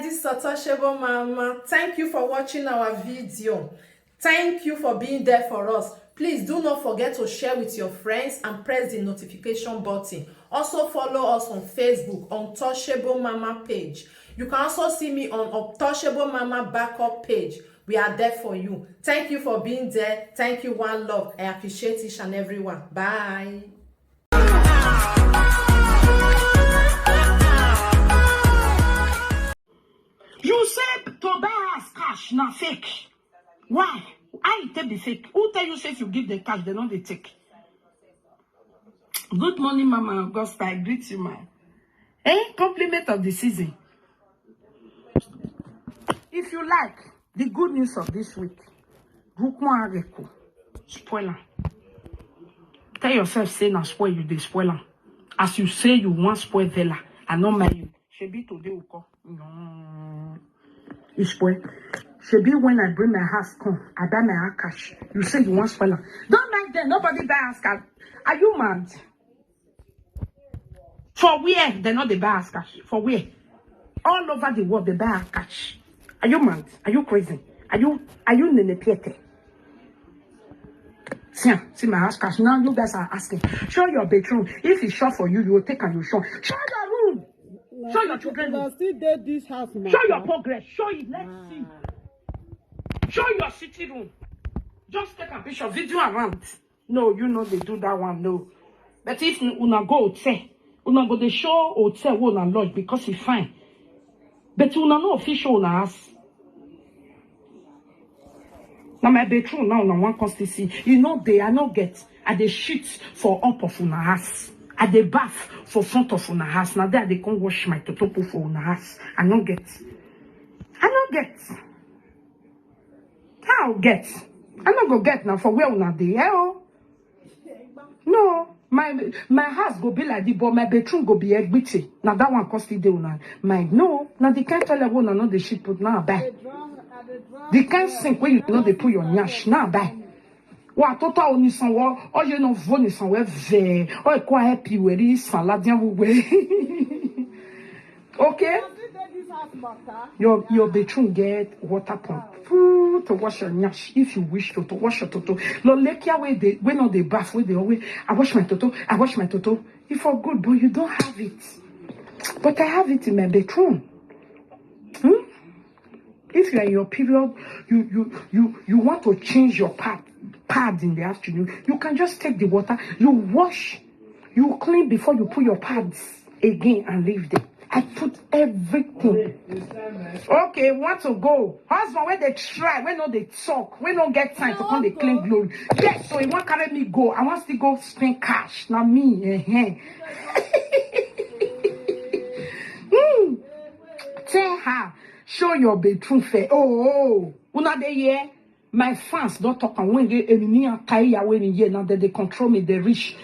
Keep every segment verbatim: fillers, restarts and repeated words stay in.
This is Untouchable Mama. Thank you for watching our video. Thank you for being there for us. Please do not forget to share with your friends and press the notification button. Also follow us on Facebook, Untouchable Mama page. You can also see me on Untouchable Mama backup page. We are there for you. Thank you for being there. Thank you, one love. I appreciate each and every one. Bye. You say to buy house cash na fake. Why? How e take be fake? Who tell you say if you give the cash, they no dey take? Good morning, Mama Augusta. I greet you, ma. Eh? Compliment of the season. If you like, the good news of this week, Rukmo Areko, spoil am. Tell yourself say na spoil you dey spoil am. As you say you wan spoil Vela, I no mind you. Shebi today we call. No. You spoil. Shebi when I bring my house come, I buy my house cash. You say you wan spoil am. Don't mind them. Nobody buy house cash. Are you mad? For where they no dey buy house cash? For where? All over the world they buy house cash. Are you mad? Are you crazy? Are you are you nene piete? See, am, see my house cash. Now you guys are asking. Show your bedroom. If it's short for you, you will take and you show. Show your room. Show your children Una room. Still dey this house matter. Show your progress. Show it. Let's see. Show your sitting room. Just take a picture, video around. No, you know they do that one. No. But if una go hotel, una go dey show hotel wey una lodge because e fine. But una no fit show una house. Na my bedroom now, una wan come still see. You know they I no get. I dey shit for up of una house. I dey bath for front of una house. Na there I dey come wash my toto put for una house. I no get. I no get. How get? I no go get na for where una dey. Eh, oh. No, my my house go be like this, but my bedroom go be egbite. Na that one come still dey una mind. No, na the kind toilet wey una no dey shit put na I buy. The kind sink wey you no dey put your nyash na I buy. Wa toto onisanwo, oye no vo nisanwo ve, o e ko help you we ri san la dian we. Okay? Your your bedroom get water pump. Poo, to wash your nyash if you wish to, to wash your toto. Lo lekia wey dey wey no dey bath wey dey always I wash my toto, I wash my toto. E for good, but you don't have it. But I have it in my bedroom. Hmm? If you are in your period, you you you you want to change your pad pad in the afternoon, you can just take the water, you wash, you clean before you put your pads again and leave them. I put everything. Okay, want to go. Husband, where they try, where no they talk, where no get time to come they claim glory. Yes, so he won't carry me go. I want to go spend cash. Now me, eh, eh. Hmm. Tell her, show your bedroom fair. Oh, oh. Una dey here. My fans don't talk and when they enemy and tie away in here now that they control me, they rich.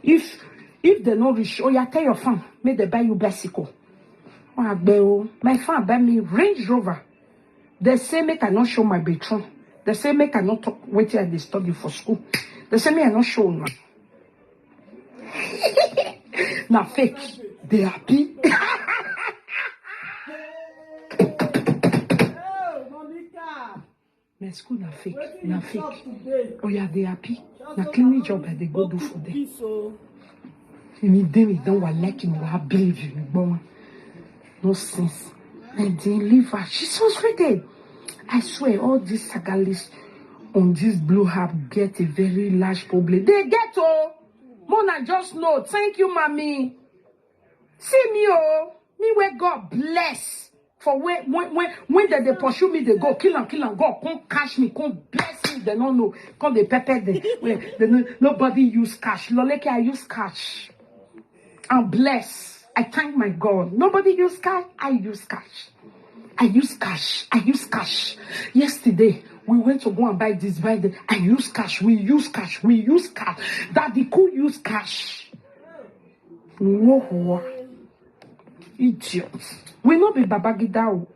If if they no rich, oh yeah, tell your fan, make they buy you bicycle. Wah gbe o. My fan buy me Range Rover. They say make I not show my bedroom. They say make I not talk wetin I dey study for school. They say me I not show una. Na fake. They happy. My school na fake, na fake. Oh yeah, they happy. Na cleaning job I dey go do for them. Me dey me don wa like me wa believe me gbon. No sense. I dey live her. She's so sweet. I swear all these sagalis on this blue app get a very large problem. They get oh. Mona just know. Thank you, mommy. See me oh. Me where God bless. For when when when when they, they pursue me, they go kill and kill and God come catch me, come bless me. They don't know, come they pepper them. When they know, nobody use cash. Loleke, I use cash. I'm blessed. I thank my God. Nobody use cash. I use cash. I use cash. I use cash. Yesterday we went to go and buy this, buy the. I use cash. We use cash. We use cash. Daddy could use cash. Whoa, whoa. Idiot. We no be Babagida o.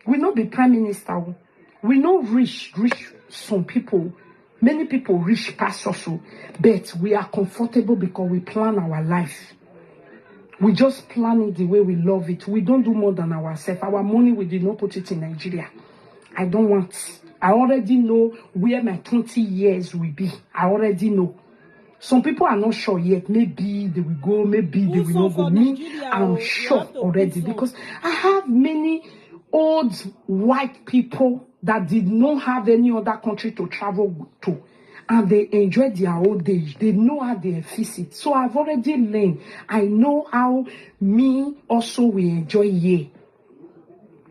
We no be prime minister o. We no rich, rich some people. Many people rich pass us o. But we are comfortable because we plan our life. We just plan it the way we love it. We don't do more than ourselves. Our money, we did not put it in Nigeria. I don't want. I already know where my twenty years will be. I already know. Some people are not sure yet. Maybe they will go, maybe they will not go. Me, I'm sure already because I have many old white people that did not have any other country to travel to, and they enjoy their old age. They know how they fix it. So I've already learned. I know how me also will enjoy here.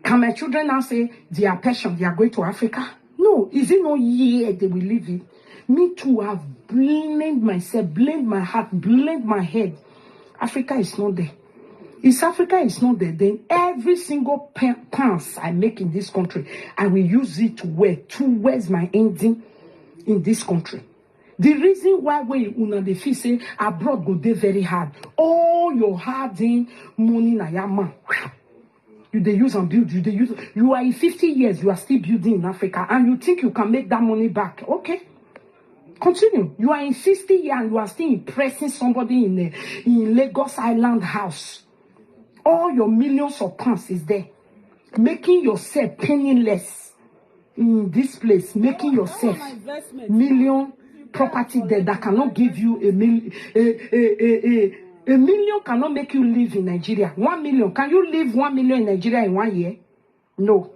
Can my children now say they are Persian, they are going to Africa? No, is it not here they will live in? Me too, I've blamed myself, blamed my heart, blamed my head. Africa is not there. If Africa is not there, then every single pe- pounds I make in this country, I will use it well towards my ending in this country. The reason why we una dey feel say abroad go dey very hard, all your hard-earned money na yama. You dey use and build, you dey use. You are in fifty years, you are still building in Africa, and you think you can make that money back. Okay, continue. You are in sixty years and you are still impressing somebody in a, in Lagos Island house. All your millions of pounds is there, making yourself penniless in this place, making yourself million property there that cannot give you a mil a, a, a, a, a million cannot make you live in Nigeria. One million, can you live one million in Nigeria in one year? No.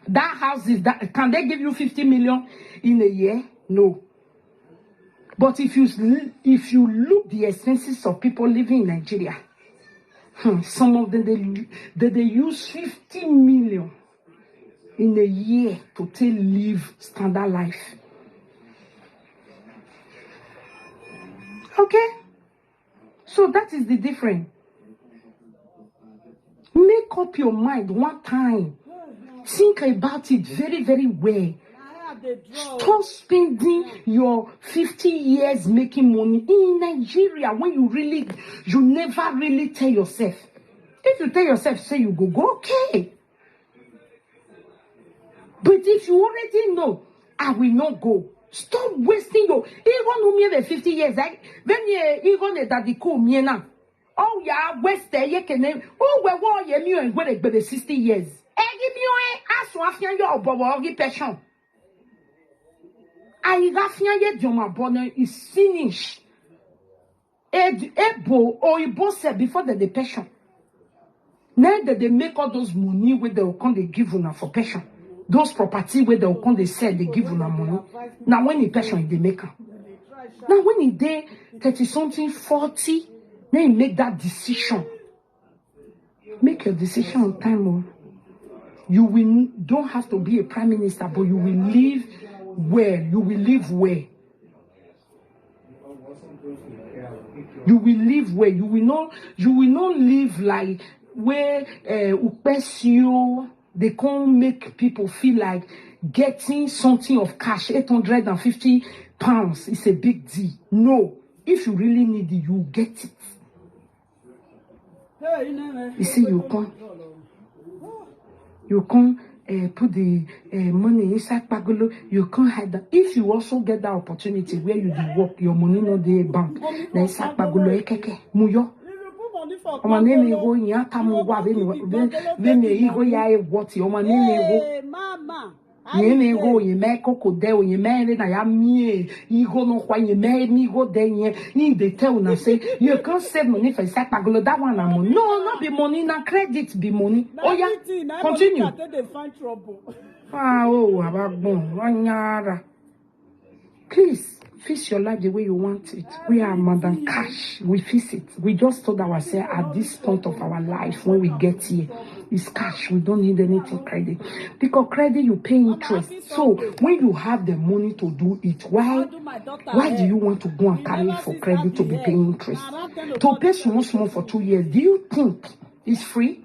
That house is that, can they give you fifty million in a year? No. But if you s- if you look the expenses of people living in Nigeria, hmm, some of them they they, they use fifty million in a year to take live standard life. Okay, so that is the difference. Make up your mind one time. Think about it very, very well. Stop spending your fifty years making money in Nigeria when you really, you never really tell yourself. If you tell yourself, say you go, go, okay. But if you already know, I will not go. Stop wasting your, even who me fifty years, I, when you, even the daddy call me now. Oh, yeah, waste the ye can name. Oh, where were ye, me and where the sixty years? Egi mi o e aso afia yo obowo ogi pension. Ayi ga afia ye dioma bono is finish. Ed ebo oyibo se before the, the pension. Now that they make all those money where they will come they give una for pension. Those property where they will come they sell they give una money. Now when the pension they make am. Now when e dey thirty something, forty, then you make that decision. Make your decision on time. Oh. You will n- don't have to be a prime minister, but you will live well. You will live well. You will live well. You will not. You will not live like where uh, Ukpesio. They can't make people feel like getting something of cash, eight hundred and fifty pounds is a big deal. No, if you really need it, you get it. You see, you come, you come uh, put the uh, money inside pagolo. You can't hide that. If you also get that opportunity where you do work, your money no dey bank. Na inside pagolo ekeke muyo. Ọmọ nene ego yin ata mu wa ve ni ve ni ego ya e woti. Ọmọ nene ego. Nene ego yin me koko de o yin me re na ya mi e. Ego no kwa yin me mi ego de yin. Ni dey tell una say you can't save money for inside pagolo. That one na money. No, not be money. Na credit be money. Oh yeah, continue. Ah, oh, abagbon, wanyara. Please fix your life the way you want it. We are more than cash. We fix it. We just told ourselves at this point of our life when we get here, it's cash. We don't need anything credit. Because credit you pay interest. So when you have the money to do it, why why do you want to go and carry it for credit to be paying interest? To pay small small for two years. Do you think it's free?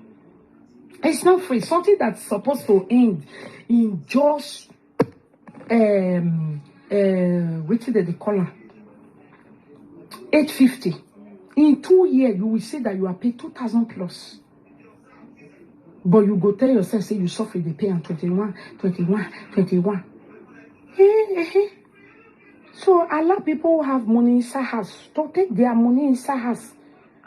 It's not free. Something that's supposed to end in just um uh what did they call her? Eight fifty. In two years, you will see that you are paid two thousand plus. But you go tell yourself, say you suffer, they pay on twenty-one, twenty-one, twenty-one. Eh, eh, eh. So allow people who have money inside house to take their money inside house.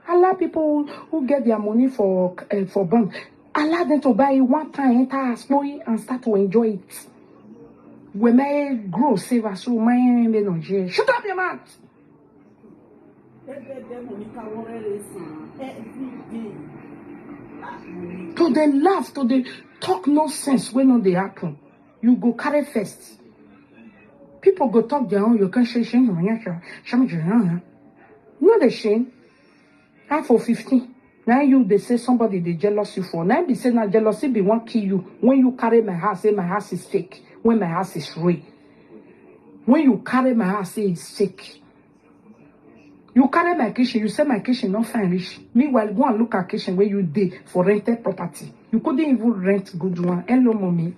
Allow people who, who get their money for uh, for bank, allow them to buy it one time, enter house, know it, and start to enjoy it. We may grow, save us, so my Nigeria. Shut up your mouth. To dey laugh, to dey talk nonsense wey no dey happen. You go carry first. People go talk their own. You can say shame. No dey shame. Half of fifteen. Now you dey say somebody dey jealous you for. Now be say na jealousy be wan kill you when you carry my house, say my house is fake, when my house is real. When you carry my house, say it's fake. You carry my kitchen, you say my kitchen not fine reach. Meanwhile, go and look at kitchen where you dey for rented property. You couldn't even rent good one. Hello, mommy.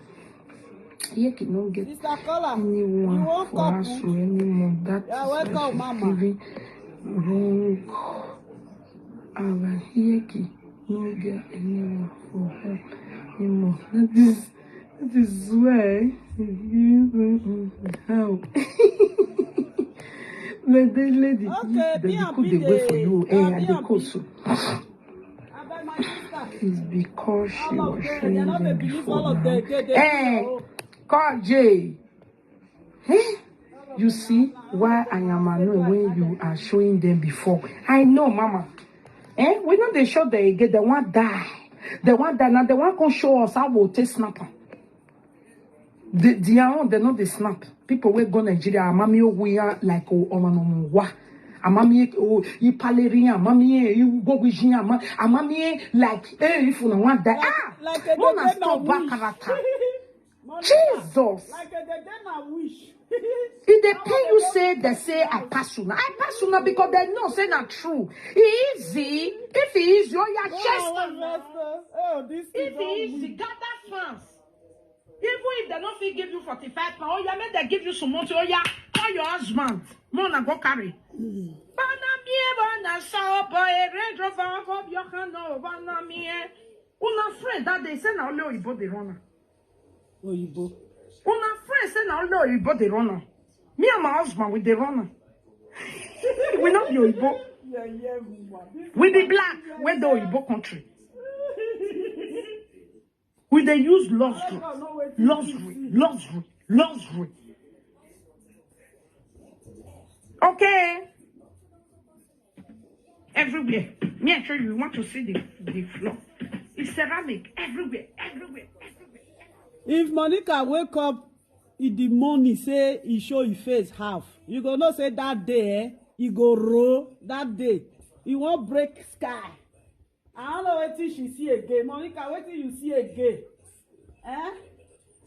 Yeki no get Sister Caller, you anyone won't for come us in. Or anymore. That You're is why welcome, she's Mama. Giving wrong. Our Yeki no get anyone for her anymore. That is that is why how. Let the lady Okay, the B and cook B the way for dey- you. Eh, uh, I dey B and B. Cook so. Abeg, my sister. It's because she All of was them, showing they're not them the believe before all of now. Them. They, they Eh, do. Call Jay. Eh? You see why I am annoyed when you are showing them before. I know, Mama. Eh? We know they show they get the one die. The one die now, the one can show us how we'll take snap am. The, their own, they know they snap. People will go Nigeria, Amami Oguya, like, oh, oh, no, no, wa. Amami, oh, Ipaleria, Amami, eh, you go with Jin, Ama- Amami, eh, like, eh, if you want that, Like, ah, like a Mona Dede stop Nawish. Back character. Monica, Jesus. Like a Dede Nawish. If they How pay they you don't say they say I pass una. I pass una because they know say na true. Easy. If it is your Oh, chest. I want that stuff. Oh, this If is it all is the me. Gather fans. Even if they don't fit give you forty-five pounds, oh yeah, make they give you some money. Oh yeah, call your husband. Mona go carry. Bana mie, bana so, boy, Range Rover, go your hand, no, bana mie. Una friend that day say na only Oyibo dey run am. Oyibo. Una friend say na only Oyibo dey run am. Me and my husband, we dey run am. We no be Oyibo. Yeah, yeah, woman. This We be woman, black, yeah, we dey yeah. Oyibo country. We dey use luxury, All I know wetin luxury, you see. Luxury, luxury. Okay. Everywhere. Me, I tell you, you want to see the, the floor. It's ceramic everywhere, everywhere, everywhere. If Monica wake up in the morning, say he show his face half, you go know say that day, eh, he go roll that day. He won't break sky. I don't know wetin she see again. Monica, wetin you see again? Eh?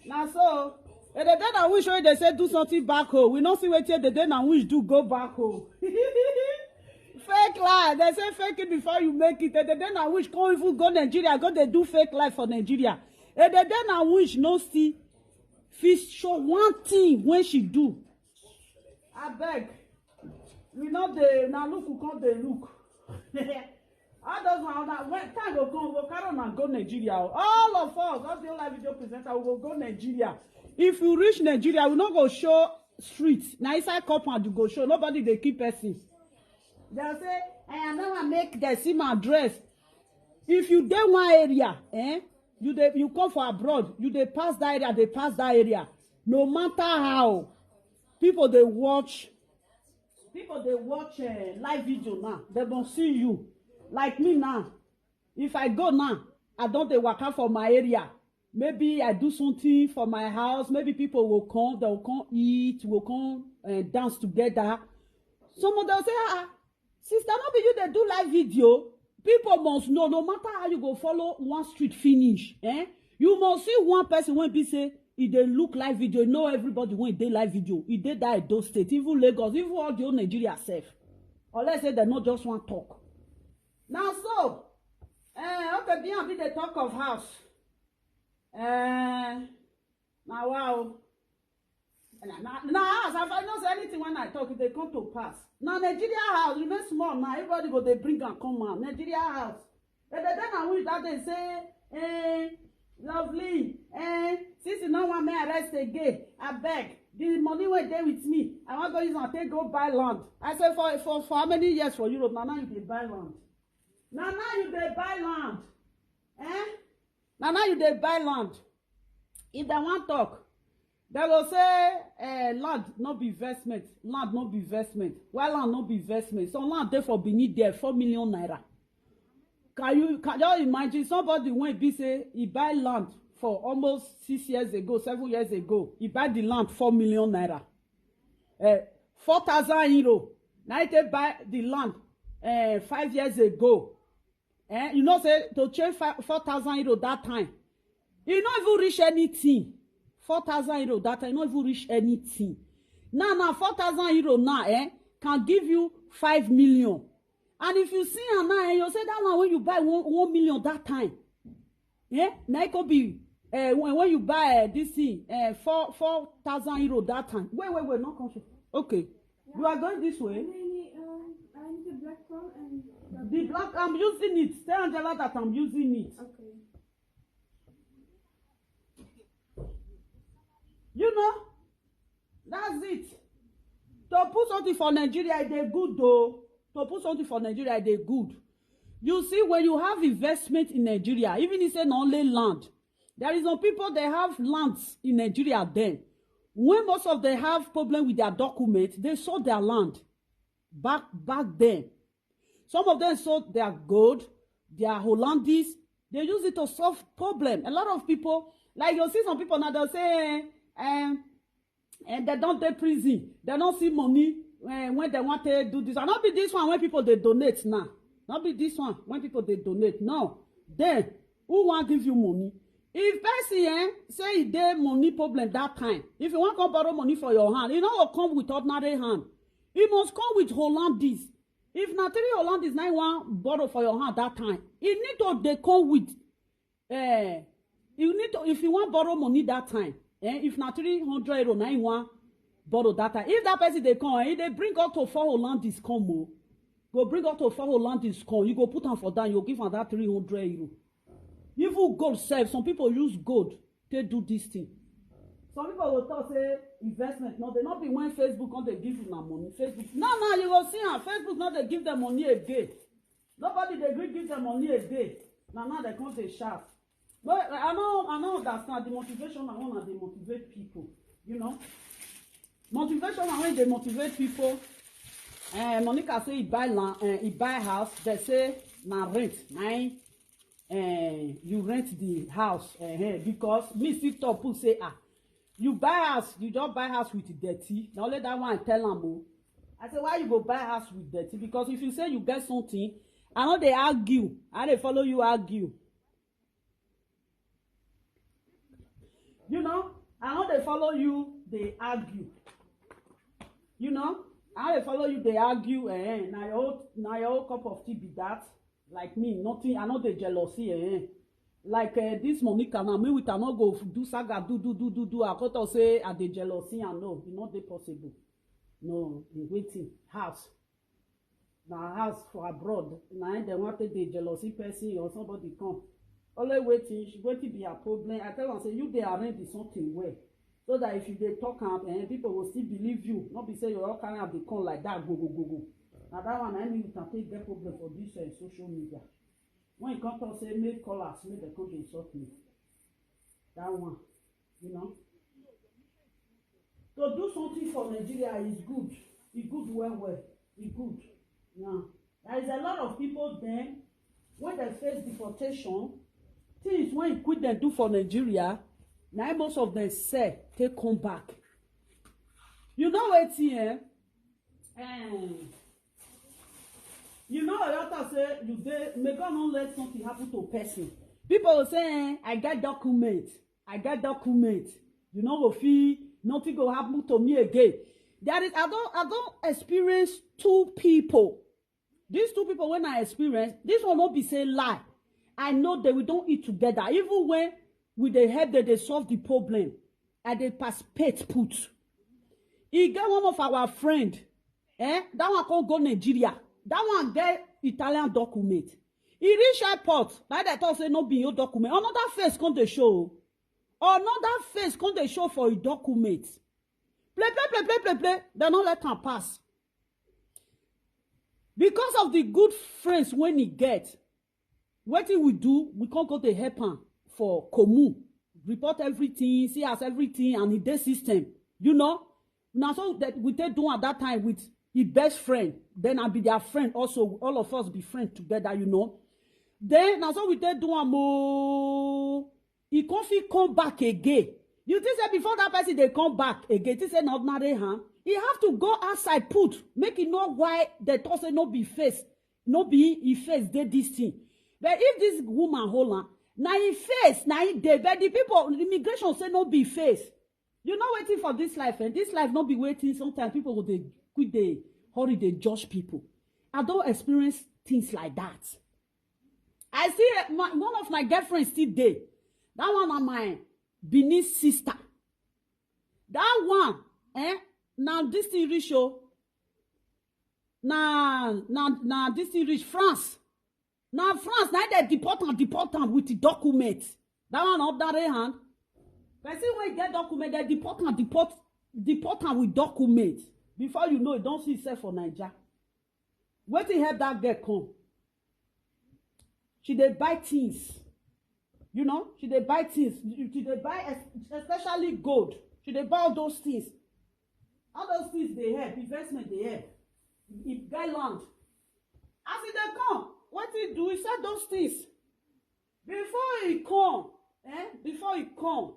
Na so. E dey tell na wish wey dey say do something back home. We no see wetin e dey tell na wish do go back home. Fake life. They say fake it before you make it. E dey tell na wish come even go Nigeria, go dey do fake life for Nigeria. E dey tell na wish no see fit show one thing when she do. Abeg, we no dey na look we come dey look. All those one, una, when time go come, we go carry una go Nigeria o. All of us, all the live video presenter, we go go Nigeria. If you reach Nigeria, we no go show street. Na inside compound you go show. Nobody dey kill person. They say, "I never make the same address." If you dey one area, eh? You dey, you come for abroad, you dey pass that area, dey pass that area. No matter how, people dey watch. People dey watch uh, live video now. They don see you. Like me now, if I go now, I don dey waka for my area. Maybe I do something for my house. Maybe people will come. They will come eat. Will come and dance together. Some of them say, "Ah, ah, sister, no be you dey do live video." People must know. No matter how you go follow one street finish, eh? You must see one person wey be say e dey look live video. Know everybody wey dey live video. E dey that Edo State, even Lagos, even all the whole Nigeria sef. Unless say dem no just wan talk. Na so, eh, okay, B and B dey talk of house. Eh, na wow. Na, na, na house, if I know say anything when I talk, e dey come to pass. Na Nigeria house, remain small na, everybody go dey bring am come out. Nigeria house. They dey tell na wish that day say, eh, Lovely, eh, since you no want me arrest again, abeg, the money wey dey with me, I wan go use am take go buy land. I say for, for, for how many years for Europe, na now you dey buy land. Na now you dey buy land. Eh? Na now you dey buy land. If dem wan talk, dem go say, eh, land no be investment. Land no be investment. Why land no be investment? Some land dey for Benin there, four million naira. Can you, can you imagine somebody wey be say he buy land for almost six years ago, seven years ago? He buy the land four million naira. Eh, four thousand euro. Now he take buy the land, eh, five years ago. Eh, you know say to change five, four thousand euro that time, e no even reach anything. Four thousand euro that time, e no even reach anything. Now, now four thousand euro now, eh, can give you five million. And if you see am now, eh, you say that one when you buy one, one million that time, eh, na e go be, eh, when, when you buy, eh, this thing, eh, four, four thousand euro that time. Wait, wait, wait, not conscious. Okay. You are going this way. Any, um, I need a black one and the black, I'm using it. Tell Angela that I'm using it. Okay. You know, that's it. To put something for Nigeria, e dey good though. To put something for Nigeria, e dey good. You see, when you have investment in Nigeria, even if say na only land, there is some people they have lands in Nigeria then. When most of them have problem with their document, they sold their land back, back then. Some of them sold their gold, their Hollandis. They use it to solve problem. A lot of people, like you see some people now, they'll say, eh, eh, and they don't take prison. They don't see money, eh, when they want to do this. And not be this one when people they donate now. Not be this one when people they donate. No. Then, who want give you money? If person, eh, say e dey money problem that time, if you want come borrow money for your hand, e no go come with ordinary hand. E must come with Hollandis. If na three Hollandis na you wan borrow for your hand that time, e need to dey come with, eh, you need to, if you wan borrow money that time, eh, if na three hundred euro na you wan borrow that time, if that person dey come, eh, e dey bring up to four Hollandis come o, go bring up to four Hollandis come, you go put am for down, you go give am that three hundred euro. Even gold sef, some people use gold take do this thing. Some people go talk say investment, no, they not be when Facebook come dey give una money. Facebook, no, no, you go see am, Facebook no dey give them money again. Nobody dey gree give them money again. Na now they come dey shout. No, I no, I no understand the motivation. I wanna dey motivate people, you know. Motivation na when they motivate people. Eh, Monica say he buy land, eh, he buy house. They say na rent, na him, eh, you rent the house, eh, eh, because me still talk put say, ah, you buy house, you just buy house with dirty. Na only that one I tell am o. I say, why you go buy house with dirty? Because if you say you get something, I no dey argue. I dey follow you argue. You know, I no dey follow you dey argue. You know, I no dey follow you dey argue. Eh, na your own, na your own cup of tea be that. Like me, nothing. I no dey jealousy. Eh, like, eh, this Monica now, me with her no go do saga, do, do, do, do, do. I go talk say I dey jealousy, and no, e no dey possible. No, e wetin? House. Na house for abroad. Na im dem want take dey jealousy person or somebody come. Only wetin, wetin be her problem? I tell am say you dey arrange the something well, so that if you dey talk am, eh, people go still believe you. No be say you all carry am dey come like that, go, go, go, go. Na that one na im me with am take get problem for this, eh, social media. When you come talk say make callers, make dem come dey insult me. That one, you know. To do something for Nigeria is good. E good well well. E good. Now, there is a lot of people then when they face deportation, things when quit them do for Nigeria, now most of them sell, take come back. You know wetin, eh? Eh, you know, I talk say you dey, may God not let something happen to person. People will say, eh, I get document, I get document. You know, go feel nothing go happen to me again. There is, I don't, I don't experience two people. These two people when I experience, this one no be say lie. I know they we don't eat together. Even when we dey help them, they solve the problem. I dey participate put. E get one of our friend, eh? That one come go Nigeria. That one get Italian document. E reach airport. Like they talk say no be your document. Another face come dey show. Another face come dey show for e document. Play, play, play, play, play, play. They no let am pass. Because of the good friends when he get, Wetin we do, we come go dey help am for Komu, report everything, see as everything and e dey system. You know, na so that we take do am that time with e best friend. Then I be their friend also. All of us be friend together, you know. Then na so we take do am, oh, e come fit come back again. You think say before that person dey come back again, think say na ordinary hand? E have to go outside put, make e know why dem talk say no be face, no be e face dey this thing. But if this woman hold am, na e face na e dey, but the people, immigration say no be face. You know wetin, for this life, and this life no be wetin, sometimes people go dey quick dey hurry dey judge people. I don experience things like that. I see, eh, my, one of my girlfriends still dey. That one na my Benin sister. That one, eh, na this thing reach o. Na, na, na this thing reach France. Na France, na dem deport am, deport am with the document. That one up that hand. Person wey get document, dem deport am, deport, deport am with document. Before you know, e don see himself for Naija. Wetin help that girl come? She dey buy things. You know, she dey buy things. She dey buy es-, especially gold. She dey buy all those things. All those things dey help. Investment dey help. E buy land. As e dey come, wetin e do? E sell those things. Before e come, eh? Before e come,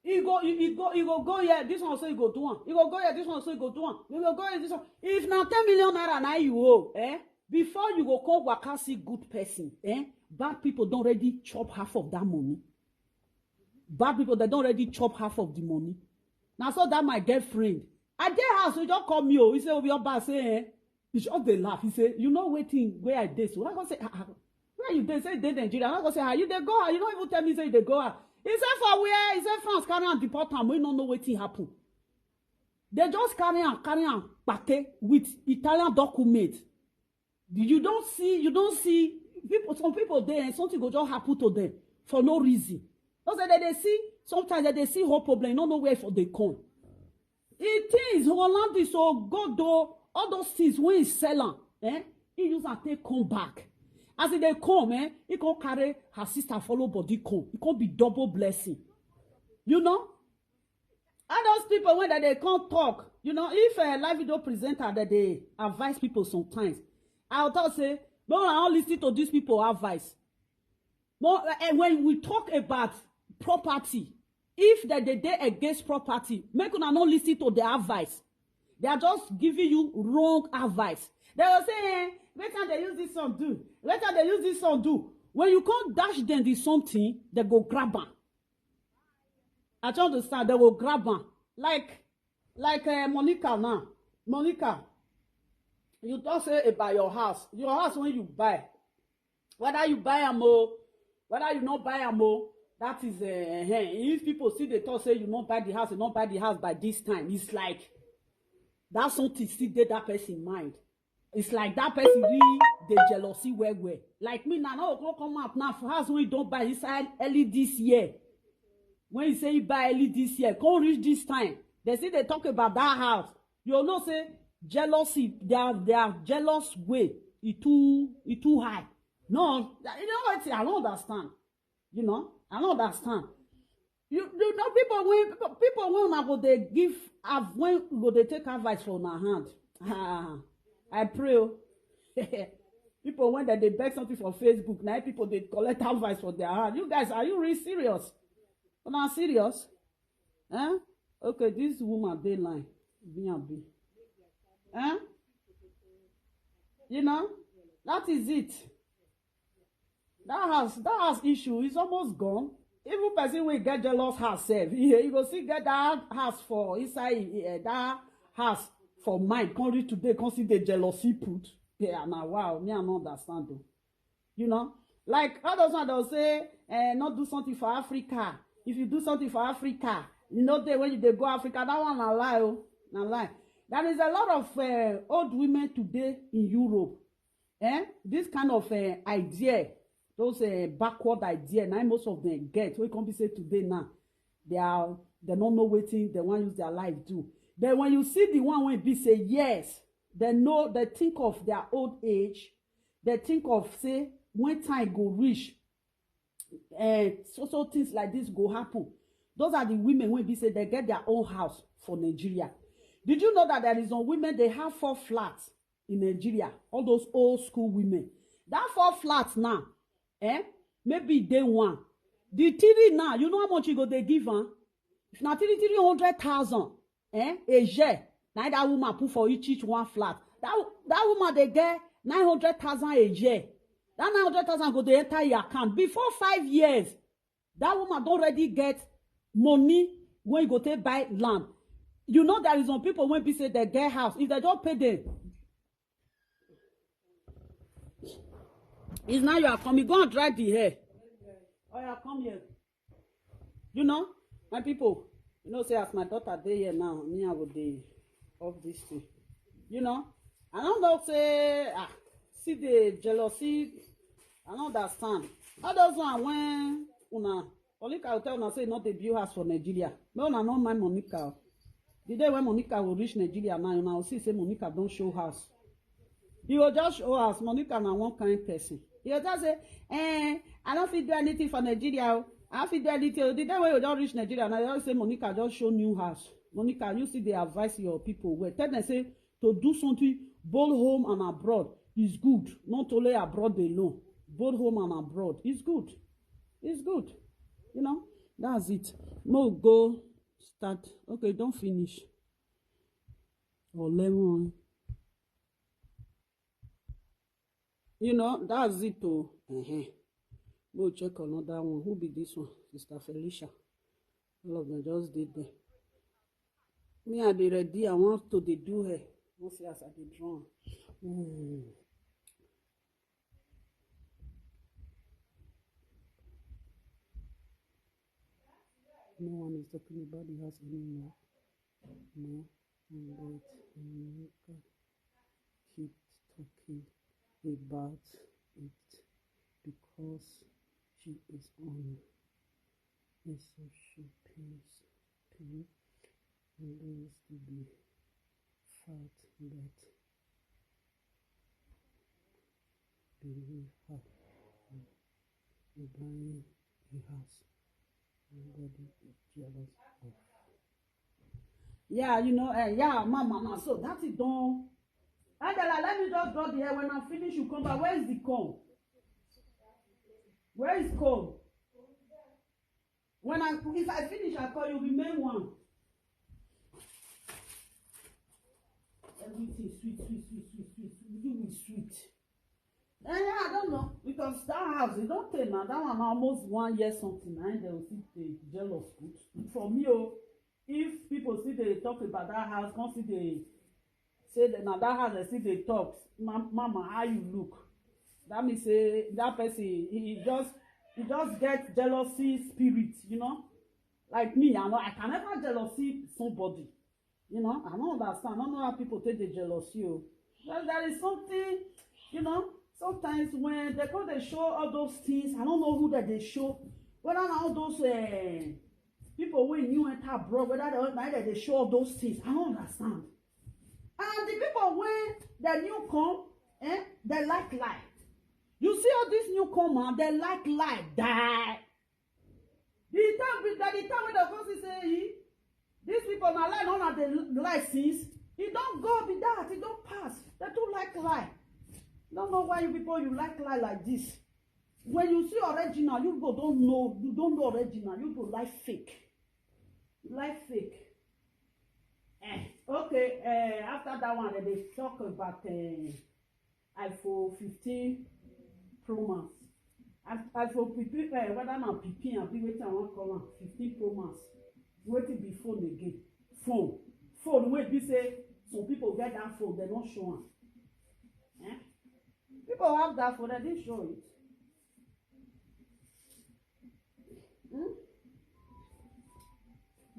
e go, e, e go, e go go here. This one say e go do am. E go go here. This one say e go do am. E go go here. This one. If na ten million naira na you owe, eh? Before you go come waka see good person, eh? Bad people don already chop half of that money. Bad people, dem don already chop half of the money. Na so that my girlfriend, I dey house, e just call me o. E say, "Obi Oba," say, eh? E just dey laugh. E say, "You know wetin wey I dey so?" I go say, "Ah, ah, where you dey?" Say, "Dey Nigeria." I go say, "Ah, you dey go, ah, you no even tell me say you dey go, ah." E say, "For where?" E say, "France carry am deport am. We no know wetin happen. Dem just carry am, carry am kpate with Italian document." You don see, you don see people, some people dey, eh, something go just happen to them for no reason. No say dem dey see, sometimes dem dey see whole problem, no know where for dey come. E things, Holland is so good though, all those things wey e sell am, eh? E use am take come back. As e dey come, eh, e come carry her sister follow body come. E come be double blessing. You know? All those people wey dem dey come talk, you know, if a live video presenter dem dey advise people sometimes, I will talk say, "No, I don't listen to these people advice." No, eh, when we talk about property, if dem dey dey against property, make una no listen to their advice. They are just giving you wrong advice. Dem go say, "Eh, wetin dem use this one do? Wetin dem use this one do?" When you come dash them the something, dem go grab am. I don't understand. Dem go grab am. Like, like, eh, Monica now. Monica, you don say about your house. Your house when you buy, whether you buy am o, whether you no buy am o, that is, eh, eh, eh. If people still dey talk say you no buy the house, you no buy the house by this time, it's like that something still dey that person mind. It's like that person really dey jealousy well well. Like me now, no go come out now for house wey e don buy inside early this year. When e say e buy early this year, come reach this time, dem still dey talk about that house. You know say jealousy, their, their jealous way, e too, e too high. No, you know wetin? I no understand. You know, I no understand. You, you know, people wey, people, people wey una go dey give av-, wey go dey take advice for una hand. Ah, I pray o. People wey dem dey beg something for Facebook, na people dey collect advice for their hand. You guys, are you really serious? Una serious? Eh? Okay, this woman dey line. Me abi. Eh? You know, that is it. That house, that house issue is almost gone. Even person wey get jealous house sef, you go still get that house for inside, eh, that house for mind. Come reach today, come see the jealousy put. Yeah, na wow, me I no understand o. You know, like all those ones, they'll say, eh, "Not do something for Africa. If you do something for Africa, you know, day when you dey go Africa," that one na lie o, na lie. There is a lot of, eh, old women today in Europe. Eh? This kind of, eh, idea, those, eh, backward idea, na most of them get. Wey come be say today now, they are, they no know wetin dem wan use their life do. But when you see the one wey be say yes, dem know, dem think of their old age, They think of say when time go reach, eh, so so things like this go happen. Those are the women wey be say they get their own house for Nigeria. Did you know that there is some women, they have four flats in Nigeria? All those old school women. That four flats now, eh, maybe day one. The three now, you know how much you go they give, huh? If na three, three hundred thousand, eh, a year, na that woman put for each, each one flat. That, that woman they get nine hundred thousand a year. That nine hundred thousand go they enter your account. Before five years, that woman don't already get money when you go to buy land. You know, there is some people when be say they get house. If they don't pay them, it's now you are coming. Go and dry the hair. Oh, yeah, come here. You know, my people, you know, say as my daughter dey here now, me, I go dey off this thing. You know, I don't know, say, ah, see the jealousy. I don't understand. All those one when una, Monica will tell una say not the view house for Nigeria. No, una no mind Monica. The day when Monica will reach Nigeria now, una will see say Monica don't show house. You go just show house. Monica na one kind person. You go just say, eh, I don't fit do anything for Nigeria. Oh. I don't fit do anything. Oh. The day when you don't reach Nigeria, now you just say Monica just show new house. Monica, you see, they advise your people. Well, tell them say to do something both home and abroad is good. Not only abroad alone, both home and abroad is good. It's good. You know, that's it. No go start. Okay, don't finish. Or lemon. You know, that's it. Oh, uh-huh. Go check another one. Who be this one? Sister Felicia. All of them just did there. Me, I dey ready. I want to dey do her. Won't see as I dey draw. Ooh. No one is talking about the house anymore. No, but America keep talking about it because she is on a social page. Page. And there is to be fact that believe her. You're buying a house. Nobody is jealous of. Yeah, you know, eh, yeah, mama, now so that is done. Angela, let me just draw the hair. When I finish, you come back. Where is the comb? Where is comb? When I, if I finish, I call you. Remain one. Everything sweet, sweet, sweet, sweet, sweet. You will sweet. Eh, I don't know, because that house, you don't tell now. That one almost one year something. And they will see the jealous good for me. Oh, if people see they talk about that house, can't see they say that now that house, they see they talk. "Ma-, mama, how you look?" That means say that person, he just, he just get jealousy spirit, you know. Like me, I know I can never jealousy somebody. You know, I don't understand. I don't know how people take the jealousy. Oh. Well, there is something, you know, sometimes when they go, they show all those things. I don't know who that they show. Whether na all those, eh, people wey new enter abroad, whether they, na that they show all those things. I don't understand. And the people wey the new come, eh, they like lie. You see all these newcomer, they like lie, die. The time with that, the time when they come see say, "Eh, these people na lie, no na the lie since." E don go be that, e don pass. They too like lie. Don't know why you people, you like lie like this. When you see original, you go don't know, you don't know original, you go like fake. Like fake. Eh, okay, eh, after that one, they talk about, eh, iPhone fifteen Pro Max. As, as for pipi, eh, whether na pipi and be wetin I wan call am, fifteen Pro Max. Wetin be phone again? Phone. Phone wey be say some people get that phone, they don't show am. Eh? People have that phone, they didn't show it. Hmm?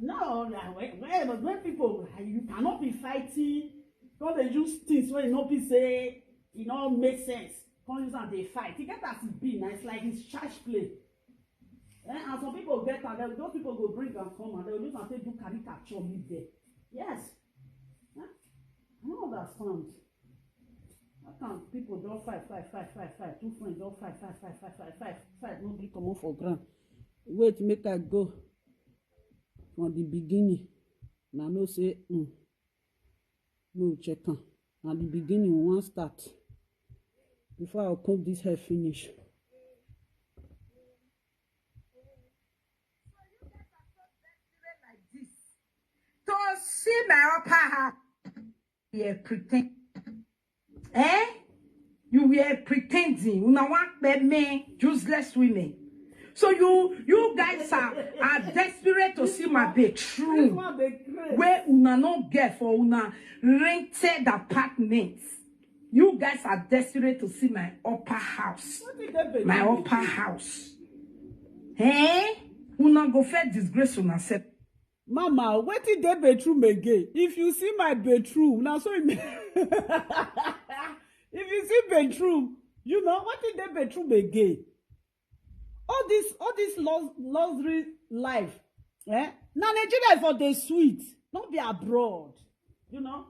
No, like, when, when, when people, you cannot be fighting, come dey use things wey no be say e no make sense. Come use am dey fight. E get as e be na, it's like it's church play. Eh, and some people get am, then those people go bring am come and they will use am take do caricature, leave there. Yes. Eh? I don't understand. I Now people don fight, fight, fight, fight, fight. Two friends don fight, fight, fight, fight, fight, fight, fight. No gree comot for ground. Wait, make I go from the beginning. Na know say, mm, no check am. Na the beginning we wan start. Before I comb this hair finish. To see my upper half. Yeah, pretend. Eh? You were pretending. Una wan pay me, useless women. So you you guys are, are desperate to see my bedroom where una no get for una rented apartment. You guys are desperate to see my upper house. My upper house. Eh? Una go first disgrace una sef. Mama, wetin dey bedroom again? If you see my bedroom, na so e mean. If you see bedroom, you know, wetin dey bedroom again? All this, all this lux-, luxury life, eh? Na Nigeria for the sweet, not be abroad, you know.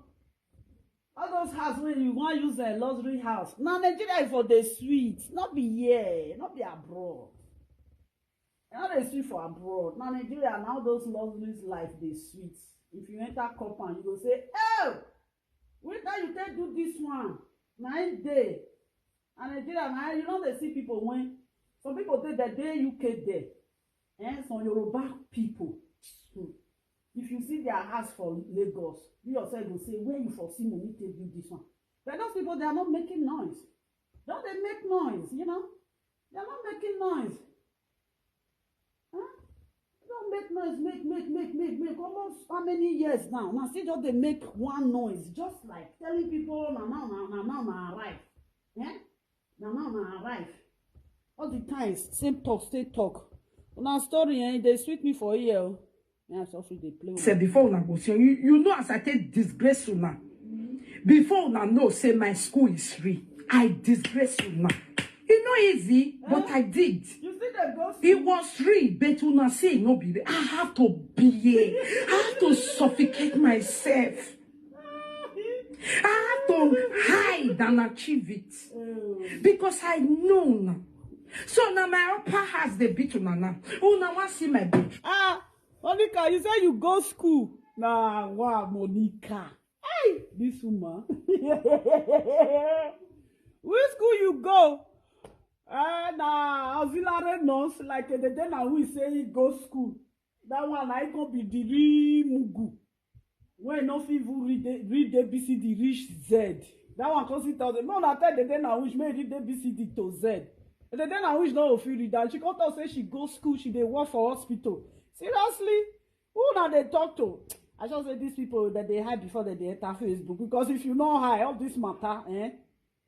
All those house wey you wan use a luxury house, na Nigeria for the sweet, not be here, not be abroad. I no dey sweet for abroad. Na Nigeria, na all those luxury life dey sweet. If you enter compound, you go say, "Oh, where that you take do this one?" Na im dey. And Nigeria, na you no dey see people when some people dey there, dey U K there. Eh, some Yoruba people. Hmm. If you see their house for Lagos, you yourself go say, "Where you for see money take do this one?" But those people, they are not making noise. Don't they make noise, you know? They are not making noise. Huh? Don't make noise, make, make, make, make, make. Almost how many years now? Now still just they make one noise, just like telling people, "Na now, na, na now, na arrive." Eh? Na now, na arrive. All the time, same talk, same talk. Una story, eh, e dey sweet me for ear o. Me, I suffer, dey play. Say before una go see, you, you know as I take disgrace una. Before una know say my school is free, I disgrace una. E no easy, but I did. You see the ghost? It was free, but una say e no be real. I have to behave. I have to suffocate myself. I have to hide and achieve it. Because I know now. So now my upper house dey beat una now. Una wan see my boot. Ah, Monica, you say you go school. Nah, wow, Monica. Hey, this woman. Which school you go? Eh, na auxiliary nurse, like, eh, the day na we say he go school. That one, I go be the real mugu. When no fit even read the, read A B C D reach Z. That one come sit down. No, na tell the day na which may read A B C D to Z. The day na which no fit read that. She come talk say she go school, she dey work for hospital. Seriously? Who na dey talk to? I just say these people that they hide before that they enter Facebook. Because if you know how all this matter, eh?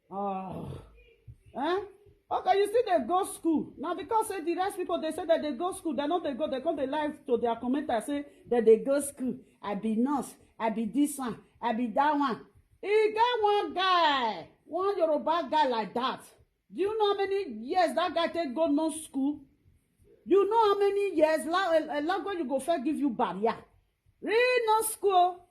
Oh. Eh? Okay, you see they go school. Now because say the rest people, they say that they go school, they know they go, they come they live to their commenter say that they go school. I be nurse, I be this one, I be that one. E get one guy, one Yoruba guy like that. Do you know how many years that guy take go no school? You know how many years la-, a, a language you go first give you barrier? Real no school.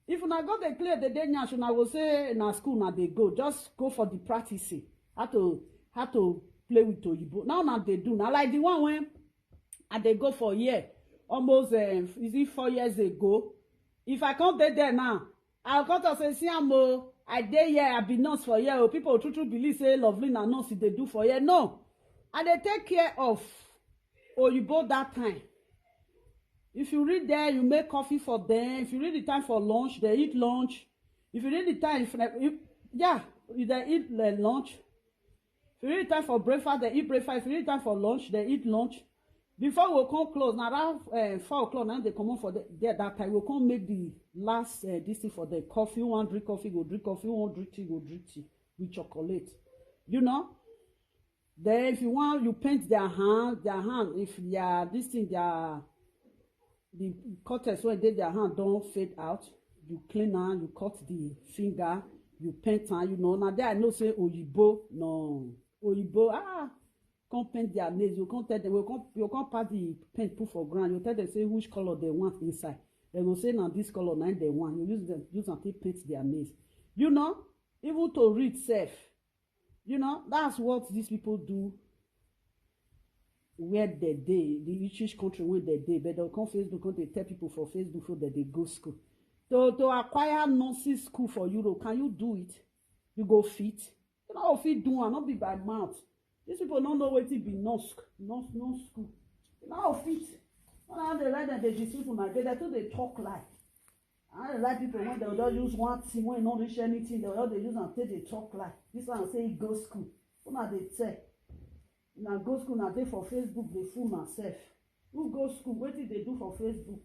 If una go dey clear the day nyash, una go say na school na dey go. Just go for the practicing. How to, how to play with Oyibo. Now na dey do. Now like the one when I dey go for year. Almost, eh, is it four years ago? If I come dey there now, I come talk say, "See am o, I dey here, I be nurse for here o." People true true believe say Lovely na nurse e dey do for here. No, I dey take care of Oyibo that time. If you reach there, you make coffee for them. If you reach the time for lunch, they eat lunch. If you reach the time, if, if, yeah, if they eat the lunch. If you reach time for breakfast, they eat breakfast. If you reach time for lunch, they eat lunch. Before we come close, now around, eh, four o'clock, now they come on for the, there that time. We come make the last, eh, this thing for the coffee. You want drink coffee, go drink coffee. You want drink tea, go drink tea with chocolate. You know? Then if you want, you paint their hand, their hand, if their, this thing, their, the cutters wey dey their hand don fade out, you clean am, you cut the finger, you paint am, you know. Na there I know say Oyibo, no, Oyibo, ah, come paint their nails, you come tell them, you come, you come pass the paint put for ground, you tell them say which color they want inside. They go say na this color na im they want. You use them, use am take paint their nails. You know? Even to read sef. You know, that's what these people do where they dey, the British country where they dey. But they'll come Facebook, come they tell people for Facebook so that they go school. To, to acquire nursing school for Europe, can you do it? You go fit? You know, fit do and not be by mouth. These people don't know what it be nurse, nurse, nurse school. You know, fit. When I dey write them, they deceive my bed. They too they talk like. I don't like people when they just use one thing when not reach anything. They all they use and take they talk like. This one say he go school. Una dey tell. Una go school, na dey for Facebook, dey fool myself. Who go school? What did they do for Facebook?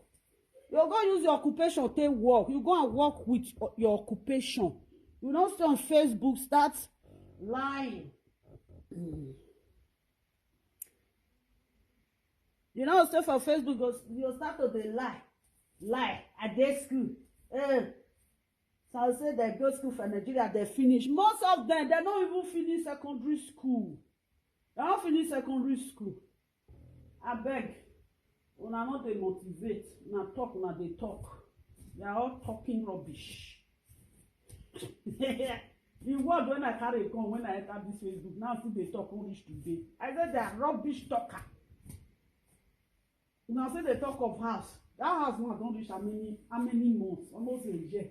You go use your occupation take work. You go and work with o- your occupation. You don't stay on Facebook, start lying. Mm. You know, stay for Facebook, go, you start to dey lie. Lie. I dey school. Eh. So I say they go school for Nigeria, they finish. Most of them, they don't even finish secondary school. They don't finish secondary school. I beg. Una not they motivate. Una talk, una they talk. They are all talking rubbish. The word when I carry come, when I enter this Facebook, now see they talk only today. I said they are rubbish talker. Now say they talk of house. That house now don't reach how many how many months? Almost a year.